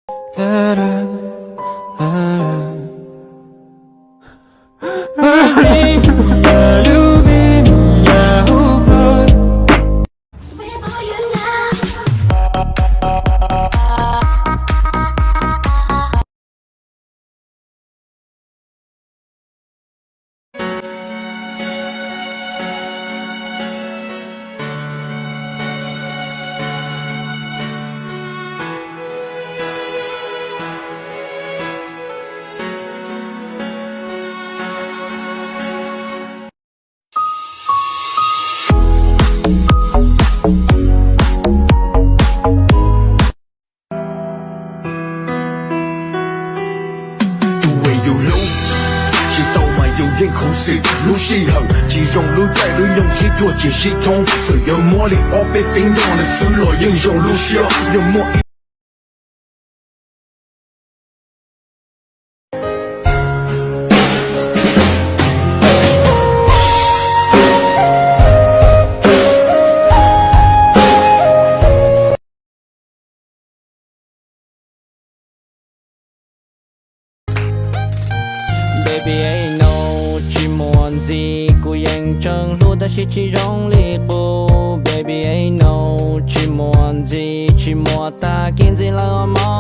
Tus uas yus hlub tsis tau mas yus yeej khuv xim. Lub sij hawm tsis zoo, lub caij lub nyoog sib thuam tsis sib thoob. Txawm yuav muab li ob peb feeb noj nws xwb los yeej zoo lub siab. Yog muaj ib Baby, ain't no, tsis muaj ntxiv, kuv yeej tseem hlub tab sis tsis zoo li qub. Baby, ain't no, tsis muaj ntxiv, tsis muaj tag kis ntxiv lawm os mog.